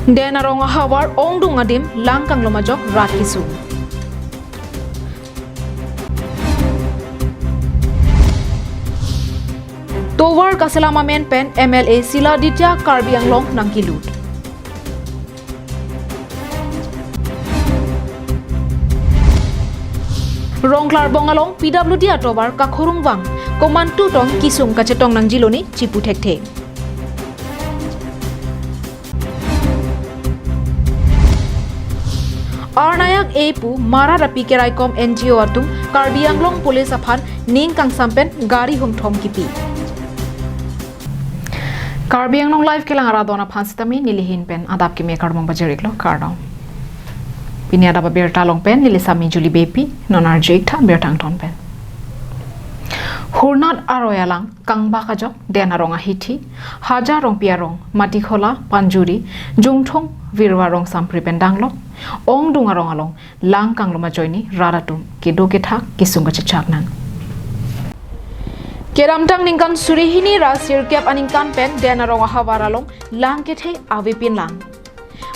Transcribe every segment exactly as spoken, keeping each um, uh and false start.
Den arong ahavar ongdung adim lang kanglom ajok rat kisung. Tovar kaselam amen pen M L A Sila Aditya Karbi Anglong nangkilut. Rongklarbong along P W D atovar kakhorung vang, komantu tong kisung kachetong nangjilone chipu thekthe. Arnayak epu Mara Rapi Keraikom N G O atum Karbi Anglong Police aphan ning kangsam pen gari hongthom kipi. Karbi Anglong Live kelang arat don aphan sitame nelihin pen adap keme kardom pajir-iklo, kardom. Pini adap abirta along pen neli Sami Juli Beypi, non arju-ik tha birta angton pen. Hornat aroi alang kangbak ajok den arong ahithi, Hajar Rongpi arong, Matikhola, Panjuri, Jungthung, Virvar Rongsampri pen danglok, ongdung arong along lang kanglom ajoine rat atum kedo kethak kisung kachechak nang. Kedamtang ningkan suri hini ra sirkep aningkan pen den arong ahavar along lang kethe avepin lang.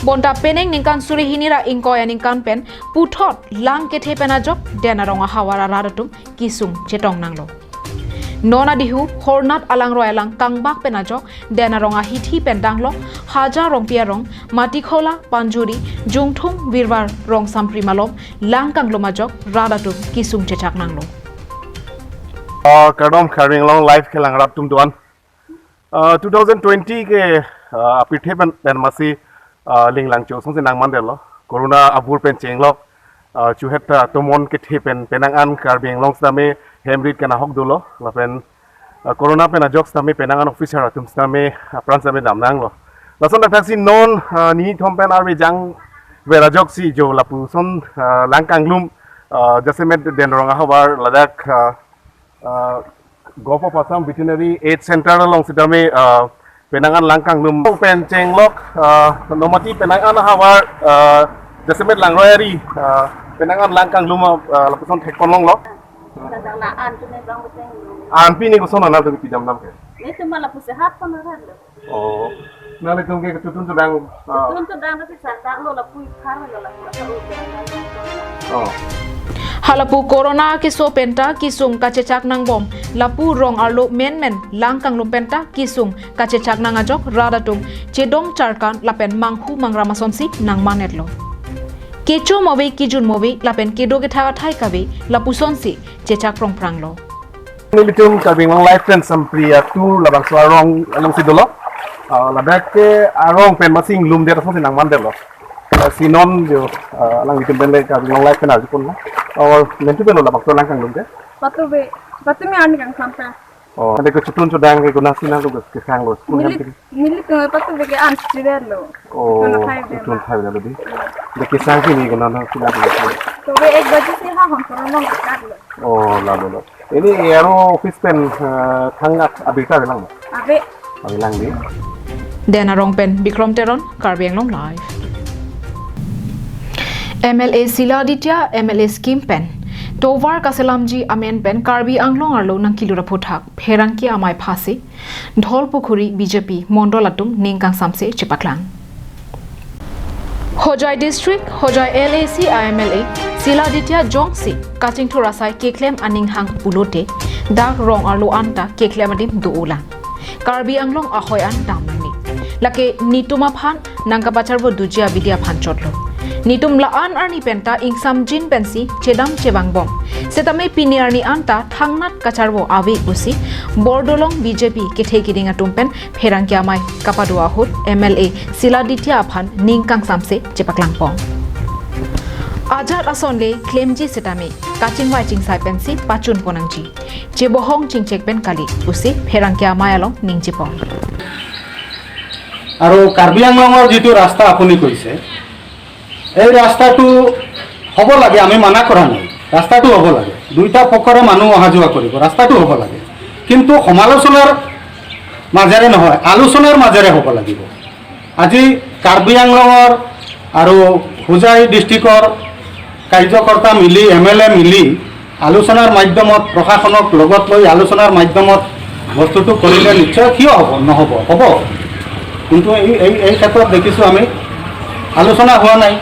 Bonta penang ningkan suri hini ra ingkoi aningkan pen puthot lang kethe pen ajok den arong ahavar arat atum kisung chetong nanglo. Non adihu Hornat alangroi alang kangbak pen ajok den arong ahithi pen danglok Hajar Rongpi arong, Matikhola, Panjuri, Jungthung, Virvar Rongsampri malom lang kanglom ajok rat atum kisung chechak nanglo. Ah, kardom Karbi Anglong Live kelang arat atum do-an. Ah, two thousand twenty ke, ah, apirthe pen, pen masi, ah, linglang cho songsi nangmandetlo. Corona abur pen chenglok, ah, chuhet, ah, tomon kethe pen penang an Karbi Anglong sitame hem rit kanahok dolo. Lapen, ah, Corona pen ajok sitame penang an officer atum sitame, ah, apran sitame damnanglo. Lason dak thaksi non, ah, nithom pen arve jangver ajoksi jo lapuson, ah, lang kanglum, ah, jasemet den arong ahavar ladak, ah, ah, Govt of Assam Veterinary Health Centre along sitame, ah, penang an lang kanglum pen chenglok, ah, nomati penang an ahavar, ah, jasemet langroi ari, ah, penang an lang kanglum, ah, lapuson thekpon longlo. Kadang la an tu ne bang beteng lu. An pini koson anal tu pidam dam ke. Ne tu malah pusi hat pon aran lo. Oh. Nanglitum ke chotun chodang, ah. Chotun chodang tapi sadang lo lapu iphar lo lapu asa lo. Oh. Halapu Corona keso penta kisung kachechak nangbom, lapu rong arlo menmen lang kanglum penta kisung kachechak nang ajok rat atum chedong charkan lapen manghu mangram asonsi nangmanetlo. Kecho move kijun move lapen kedo kethak athai kave lapusonsi chechak prongpranglo. Nelitum Karbi Anglong Live pen Sampri atur labangso arong alongsi dolo. Ah, ladak ke arong pen masi inglumdet asonsi nangmandetlo. Ah, si non jo, ah, alanglitum pen le Karbi Anglong Live pen arjuponlo. Or mentu pen lo labangso lang kanglumdet? Patu be, patu me ani kang sampai. Oh, ante ke chotun chodang ke konatsi nangtum kesanglo, school Neli, hem ke? Nelitum patu be ke an student lo. Oh, Chotun thai be chotun ma. Thai be lo di. Ante kesang pini konatsi nangtum kesang? To be ek baje se ha hon koron long kat lo. Oh, lalo lo. Ini aro office pen, eh, thang-at abirta avelang ma? Ave. Avelang di. Den arong pen Bikrom Teron, Karbi Anglong Live. M L A Sila Aditya, M L A scheme pen tovar kaselamji amen pen Karbi Anglong arlo nangkilut aphuthak pherangke amei phasi, Dholpukhuri B J P mondol atum ning kangsamse chepaklang. Hojai District, Hojai L A C a M L A Sila Aditya jongsi kachingthur asai keklem aning hang pulote, dak rong arlo anta keklem adim do-olang. Karbi Anglong ahoi an dam nangne. Lake nitum aphan nangkapacharvo duji abidi aphan chotlo. Nitum la-an arni penta ingsamjin pensi chedam chevangbom. Setame pini arni anta thangnat kacharvo ave pusi Bordolong B J P kethe kiding atum pen pherangke amei kapado ahut M L A Sila Aditya aphan ning kangsamse chepaklangpon. Ajat ason le klemji setame kachingvai chingsai pensi pachunpon nangji. Chebohong chingchek pen kali pusi pherangke amei along ningjepon. আৰু কাৰ্বি আংলঙৰ যিটো ৰাস্তা আপুনি কৈছে, এই ৰাস্তাটো হ'ব লাগে, আমি মানা কৰা নাই, ৰাস্তাটো হ'ব লাগে, দুইটা পক্ষৰে মানুহ অহা যোৱা কৰিব, ৰাস্তাটো হ'ব লাগে, কিন্তু সমালোচনাৰ মাজেৰে নহয়, আলোচনাৰ মাজেৰে হ'ব লাগিব। আজি কাৰ্বি আংলঙৰ আৰু হোজাই ডিষ্ট্ৰিক্টৰ কাৰ্যকৰ্তা মিলি, এম এল এ মিলি আলোচনাৰ মাধ্যমত, প্ৰশাসনক লগত লৈ আলোচনাৰ মাধ্যমত বস্তুটো কৰিলে নিশ্চয় কিয় হ'ব? নহ'ব, হ'ব। কিন্তু এই, এই, এই ক্ষেত্ৰত দেখিছোঁ আমি আলোচনা হোৱা নাই।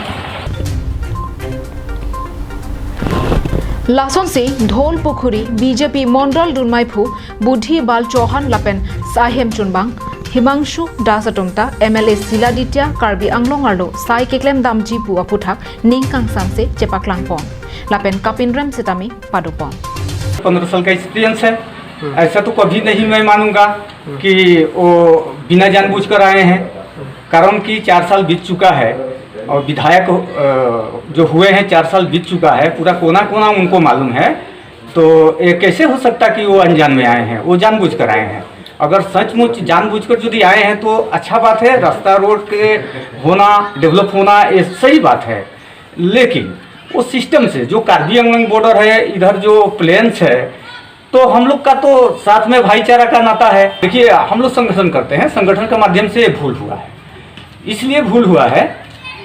Lasonsi Dholpukhuri B J P Mondol Dunmaiphu Budhi Bal Chauhan lapen Saihem Chunbang, Himangshu Das atum ta M L A Sila Ditia Karbi Anglong arlo sai keklem damji pu aputhak ning kangsamse chepaklangpon. Lapen kapinrem setame padopon. पन्द्रह साल का एक्सपीरियंस है। ऐसा तो कभी नहीं मैं मानूंगा कि वो बिना जानबूझकर आए हैं। कारण कि चार साल बीत चुका है और विधायक, अ, जो हुए हैं, चार साल बीत चुका है, पूरा कोना कोना उनको मालूम है। तो ये कैसे हो सकता कि वो अनजान में आए हैं? वो जानबूझकर आए हैं। अगर सचमुच जानबूझकर यदि आए हैं तो अच्छा बात है, रास्ता रोड के होना, डेवलप होना, ये सही बात है। लेकिन वो सिस्टम से, जो कार्बी आंगलोंग बॉर्डर है, इधर जो प्लेन्स है, तो हम लोग का तो साथ में भाईचारा का नाता है। देखिए, हम लोग संगठन करते हैं, संगठन के माध्यम से ये भूल हुआ है। इसलिए भूल हुआ है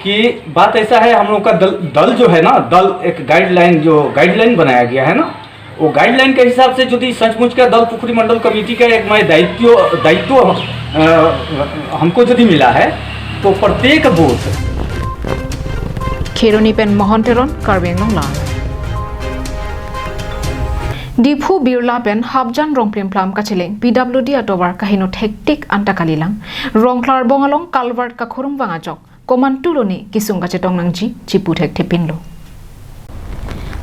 कि बात ऐसा है, हम लोग का दल, दल जो है ना, दल एक गाइडलाइन, जो गाइडलाइन बनाया गया है ना, वो गाइडलाइन के हिसाब से यदि सचमुच का दलपुखरी मंडल कमेटी का एक मैं दायित्व, दायित्व, अ, हमको यदि मिला है, तो प्रत्येक booth Kheroni pen Mohon Teron, Karbi Anglong Live. Diphu Birla pen Hapjan Rongplimplam kacheleng P W D atovar kaheno thektik anta kalilang. Rongklarbong along culvert kakhurumvang ajok komantu lone kesung kachetong nangji chipu thekthepinlo.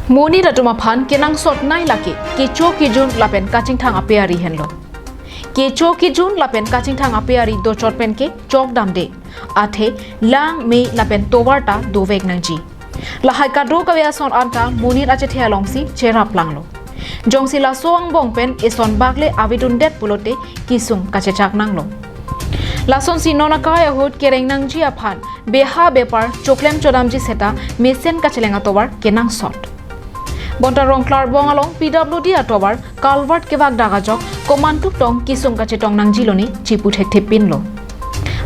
Monit atum aphan kenangsot nai lake kecho kejun lapen kachingthang ape ari henlo. Kecho kejun lapen kachingthang ape ari dochot penke chokdamde, athe lang, me lapen tovar ta dovek nangji. Lahai kadokave ason anta monit achethe alongsi cherap langlo. Jongsi laso angbong pen eson bakle avedundet pulote kesung kachechak nanglo. Lasonsi non akai ahut kereng nangji aphan beha bepar choklem chodamji seta mesen kacheleng atovar kenangsot. Bonta Rongklarbong along P W D atovar culvert kevak dak ajok komantu tong kesung kachetong nangji lone chipu thekthepinlo.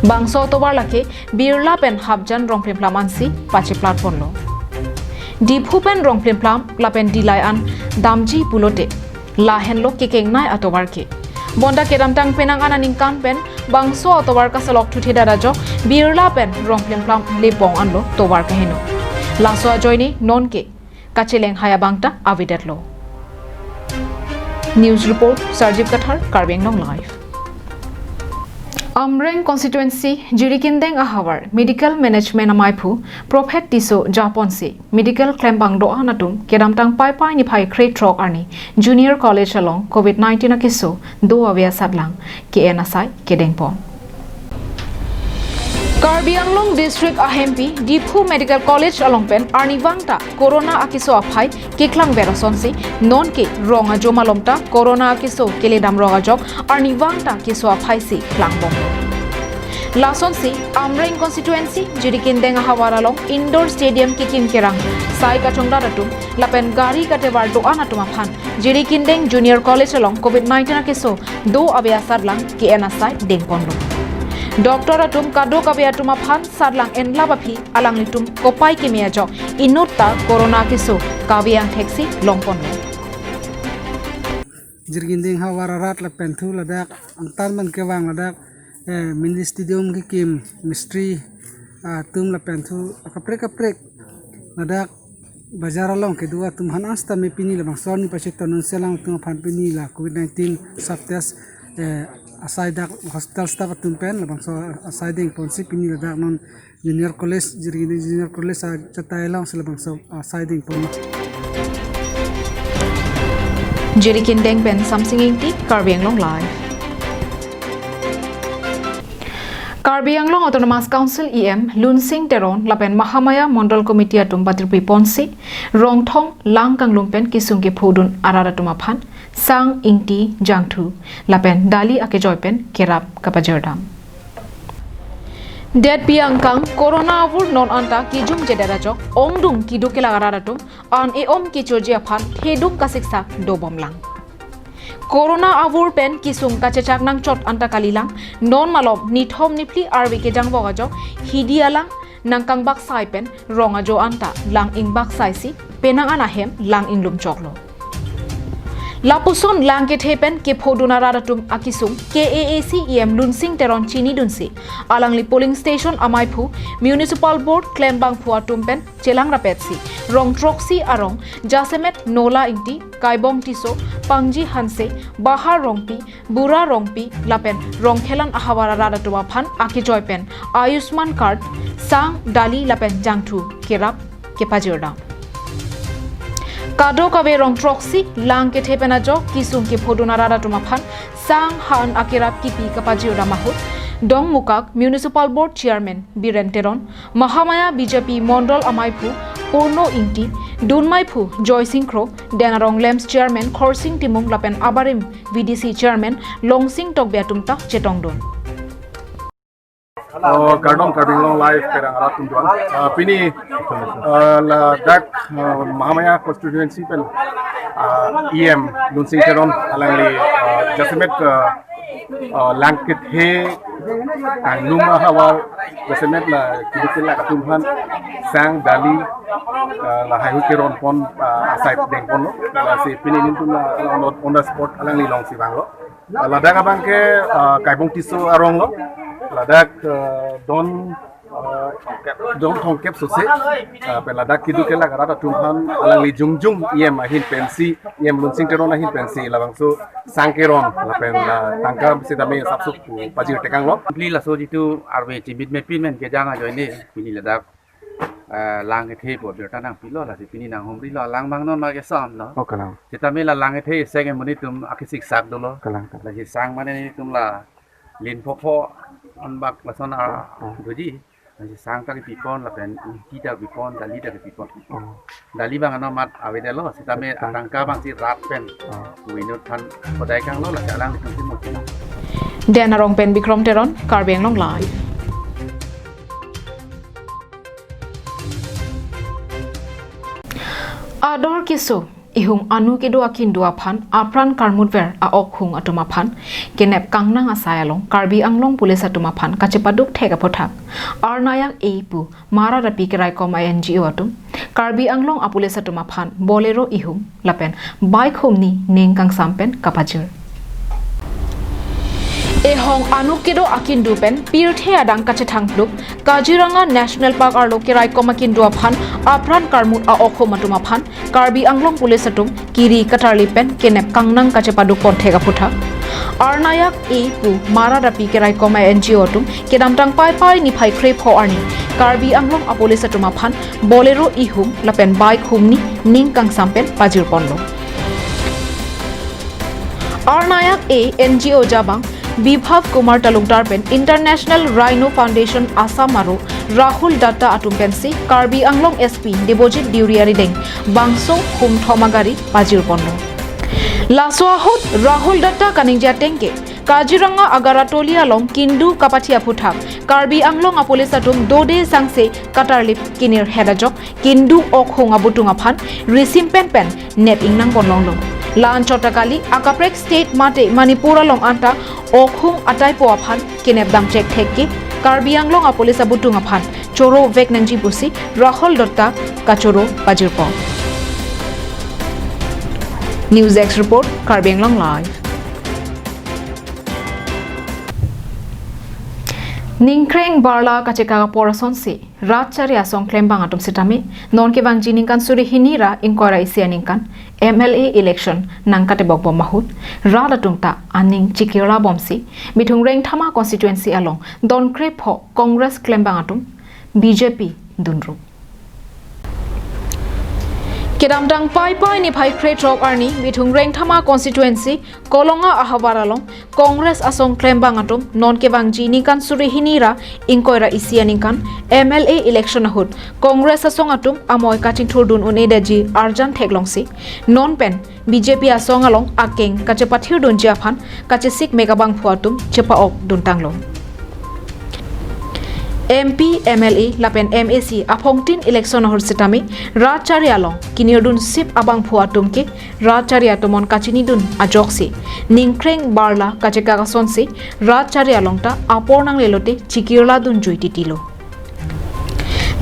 Bangso atovar lake Birla pen Hapjan Rongplimplam ansi pacheplatponlo. Diphu pen Rongplimplam lapen Dillai an damji pulote lahenlo kekengnai atovar ke. Bonta kedamtang penang an aningkan pen bangso atovar kasalok thuthe dak ajok Birla pen Rongplimplam lepong anlo tovar kaheno. Laso ajoine nonke kacheleng hai abang ta avedetlo. News report, Sarjip Kathar, Karbi Anglong Live. Amreng constituency Jirikindeng ahavar medical management amaiphu Prophet Tisso japonsi medical klembang do-an atum kedamtang Paipai niphai krethrok arni Junior College along covid nineteen akeso do ave asatlang ke-en asai kedengpon. Karbi Anglong District ahempi Diphu Medical College along pen arnivang ta corona akeso aphai keklangver asonsi nonke rong ajo malom ta corona akeso keledam rok ajok arnivang ta keso aphaisi klangbom. Lasonsi Amreng constituency Jirikindeng ahavar along indoor stadium kekim kerang sai kachongdat atum lapen gari katevar do-an atum aphan Jirikindeng Junior College along covid nineteen akeso do ave asatlang ke-en asai dengponlo. Doctor atum kadokave atum aphan satlang enlap aphi alanglitum kopai keme ajok inut ta corona akeso kave angtheksi longponlo. Jirikindeng ahavar arat lapen thu ladak angtan man kevang ladak, eh, mini stadium kekim mistri, ah, atum lapen thu kaprek kaprek ladak bajar along kedo atum aphan anstame pini labangso arni pachetong non selang atum aphan pini la covid nineteen swab test, eh, asai dak hospital staff atum pen labangso asai dengponsi pini ladak non Junior College, Jirikindeng Junior College achatai alongsi labangso asai dengpon. Jirikindeng pen Samsing Ingti, Karbi Anglong Live. Karbi Anglong Autonomous Council E M Lunsing Teron lapen Mahamaya Mondol Committee atum patirpi ponsi Rongthong, Langkanglum pen kesung kephodun arat atum aphan sang, ingti, jangthu lapen dali akejoi pen kerap kapajirdam. Detpi angkang corona avur non anta kijumjedet ajok ongdung keduk kelak arat atum an e-om kechoji aphan thedung kasiksak dobomlang. Corona avur pen kesung kachechak nangchot anta kalilang, non malom nithom niphli arve kejangvok ajok hidi alang nangkangbaksai pen rong ajo anta lang-ingbaksai si penang an ahem lang-inglum choklo. Lapuson lang kethe pen kephodun arat atum akisung K A A C E M Lunsing Teron chinidunsi, alangli polling station amaiphu, municipal board klembangphu atum pen chelang rapetsi, rong throksi arong, jasemet Nola Ingti, Kaibong Tisso, Pangji Hanse, Bahar Rongpi, Bura Rongpi lapen Rongkhelan ahavar arat atum aphan akejoi pen Ayushman card, sang, dali lapen jangthu kerap kepajirdam. Kadokave rong throksi lang kethe pen ajok kisung kephodun arat atum aphan sang han akerap kipi kapajirdam ahut, Dongmukak Municipal Board Chairman Biren Teron, Mahamaya B J P Mondol amaiphu Purno Ingti, dunmaiphu Joysing Kro, Den Arong LAMPS Chairman Khorsing Timung lapen abarim V D C Chairman Longsing Tokbi atum ta chetongdun. Oh, kardom Karbi Anglong Live kerang arat atum doan. Ah, pini, ah, ladak, ah, Mahamaya constituency pen, ah, E M Lunsing Teron alangli, ah, jasemet, ah, ah, lang kethe, ah, numa havar jasemet la kidukil atum aphan sang, dali, ah, lahai hui keron pon, ah, asai dengponlo. Lasi pini nelitum la on, on the spot alangli alongsi vanglo. Ladak abang ke, ah, Kaibong Tisso arong lo. Ladak, ah, don, ah, don thomkep sose. Ah, pen ladak kidukil arat atum aphan alangli jongjung E M ahin pensi, E M Lunsing Teron ahin pensi labangso sang keron lapen, ah, tangka sitame sapsuk pu pajir tekanglo. Pli laso jitu arve chimit mepin men kejang ajoine pini ladak, eh, lang kethe pu birta nangpilo, lasi pini nanghumrilo, lang bang non ma kesam lo. Oh, kalang. Sitame la lang kethe seng amonit atum akisik sak dolo. Kalang, kalang. Lasi sang mane nelitum la lin phopho anbak lason a, oh, doji. Lasi sang ta kipipon lapen ingti ta kipipon, dali ta kipipon. Oh. Dali bang ano mat avedetlo, sitame, kalang, atangka bangsi rat pen, oh, winut than kodai kanglo, lasi alanglitum si mutina. Den Arong pen Bikrom Teron, Karbi Anglong Live. Ador kiso, ihung anu kedo akindu aphan apran karmutver a-okhung atum aphan kenep kangnang asai along Karbi Anglong Police atum aphan kachepaduk thek aphuthak, Arnayak A pu Mararapi keraikom a-N G O atum Karbi Anglong a-police atum aphan Bolero ihum lapen bike humni ning kangsam pen kapajir. Ehong anu kedo akindu pen pirthe adang kachethangplup Kaziranga National Park arlo keraikom akindu aphan apran karmut a-okhum atum aphan Karbi Anglong Police atum kiri katarli pen kenep kangnang kachepaduk pon thek aphuthak, Arnayak A pu Mararapi keraikom a-N G O atum kedamtang Paipai niphai krepho arni Karbi Anglong a-police atum aphan Bolero ihum lapen bike humni ning kangsam pen pajir ponlo. Arnayak A N G O jabang Bibhav Kumar Talukdar pen International Rhino Foundation Assam aro Rahul Datta atum pensi Karbi Anglong S P Debojit Deuri arideng bangso humthom agari pajir ponlo. Laso ahut Rahul Datta kaningje ateng ke Kaziranga Agaratoli along kindu kapathi aphuthak Karbi Anglong a-police atum dode sangse katarlip kinirhet ajok kindu okhung abutung aphan risim pen pen nep ingnang ponlonglo. La-anchot ta kali akaprek state mate Manipur along anta okhung ataipo aphan kenep dam chek thek ke Karbi Anglong a-police abutung aphan choro vek nangji pusi Rahul Datta kachoro pajir pon. News Desk Report, Karbi Anglong Live. Ningkreng barla kachekak apor asonsi Rat Chari asong klembang atum sitame non kevangji ningkan suri hini ra ingkoi ra isi aningkan M L A election nangkatebok bom ahut rat atum ta aning chikirla bomsi Bithung Rengthama constituency along don krepho Congress klembang atum B J P dunrup. Kedamtang Paipai niphai krethrok arni Bithung Rengthama constituency Kolonga ahavar along Congress asong klembang atum non kevangji ningkan suri hini ra ingkoi ra isi aningkan M L A election ahut Congress asong atum amoi kachingthurdun un-edetji arjan theklongsi non pen B J P asong along akeng kachepathirdunji aphan kachesik mek abangphu atum chepa-ok duntanglo. M P, M L A lapen M A C aphongtin election ahut sitame Rat Chari along kinirdun sip abangphu atum ke Rat Chari atomon kachinidun ajoksi ningkreng barla kachekak asonsi Rat Chari along ta apor nanglelote chikirla dunjui titilo.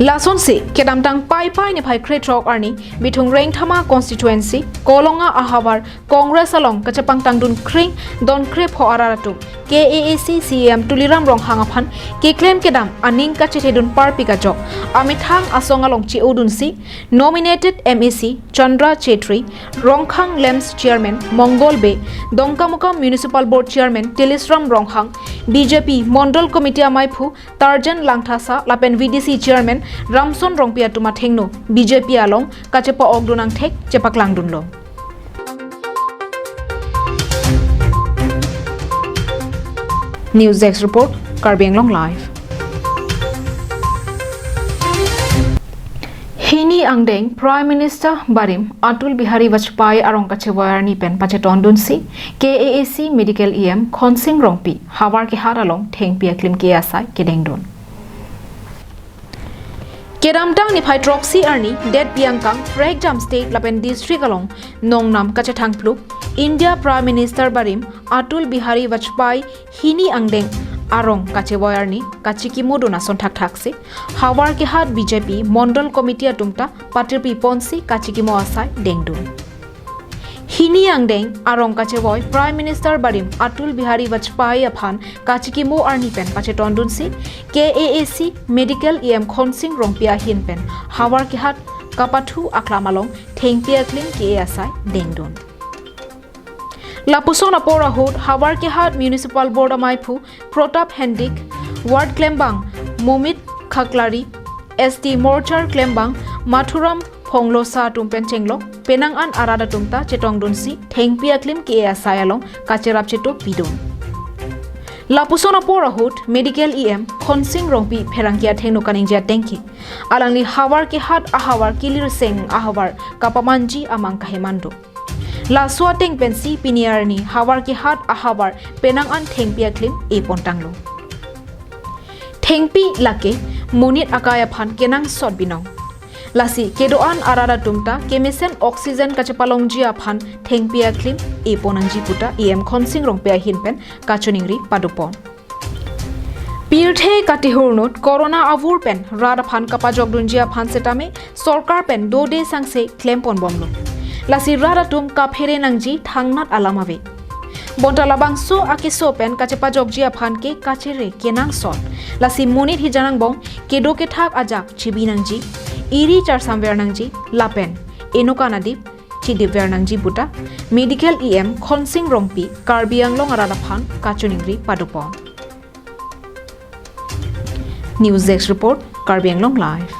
Lasonsi kedamtang Paipai niphai krethrok arni Bithung Rengthama constituency Kolonga ahavar Congress along kachepangtangdun kring don krepho arat atum K A A C C E M Tuliram Ronghang aphan keklem kedam aning kachethedun parpik ajok amethang asong along che-odunsi nominated M A C Chandra Chetri, Ronghang LAMPS Chairman Mongol Bey, Dongkamukam Municipal Board Chairman Tilisram Ronghang, B J P Mondol Committee amaiphu Tarjan Langthasa lapen V D C Chairman Ramson Rongpi atum athengno B J P along kachepa-okdun angthek chepaklangdunlo. News Desk Report, Karbi Anglong Live. Hini angdeng Prime Minister barim Atal Bihari Vajpayee arong kachevoi arni pen pachetondunsi K A A C Medical E M Khonsing Rongpi havar kehat along thengpi aklim ke asai kedengdun. Kedamtang niphai throksi arni det biangkang prekjam state lapen district along nongnam kachethangplup India Prime Minister barim Atal Bihari Vajpayee hini angdeng arong kachevoi arni kachikimodun ason thakthaksi havar kehat B J P Mondol Committee atum ta patirpi ponsi kachikimo asai dengdun. Hini angdeng arong kachevoi Prime Minister barim Atal Bihari Vajpayee aphan kachikimo arni pen pachetondunsi K A A C Medical E M Khonsing Rongpi ahin pen havar kehat kapathu aklam along thengpi aklim ke asai dengdun. Lapuson apor ahut havar kehat Municipal Board amaiphu Pratap Hendik, Ward klembang Momit Khaklari, S T Morchar klembang Mathuram Phonglosa atum pen chenglok penang an arat atum ta chetongdunsi thengpi aklim ke asai along kacherap cheto pidun. Lapuson apor ahut Medical E M Khonsing Rongpi pherangke athengno kaningje atengke alangli havar kehat ahavar kilirseng ahavar kapamanji amang kahemando. Laso ateng pensi pini arni havar kehat ahavar penang an thengpi aklim epontanglo. Thengpi lake monit akai aphan kenangsot binong. Lasi kedo-an arat atum ta kemesen oxygen kachepalongji aphan thengpi aklim eponangji puta E M Khonsing Rongpi ahin pen kachoningri padopon. Pirthe katihurnut corona avur pen rat aphan kapajokdunji aphan setame sorkar pen dode sangse klemponbomlo. Lasi rat atum kaphere nangji thangnat alam ave. Bonta labangso akeso pen kachepajokji aphan ke kachere kenangsot. Lasi monit hijan angbong kedo kethak ajak chibi nangji, eri charsamver nangji, lapen enokan adip chidipver nangji puta Medical E M Khonsing Rongpi Karbi Anglong arat aphan kachoningri padopon. News Desk Report, Karbi Anglong Live.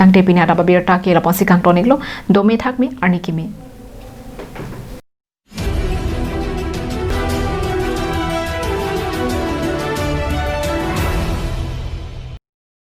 Tangte pini adap abirta ke lapuson si kangton-iklo, dome thakme arni keme.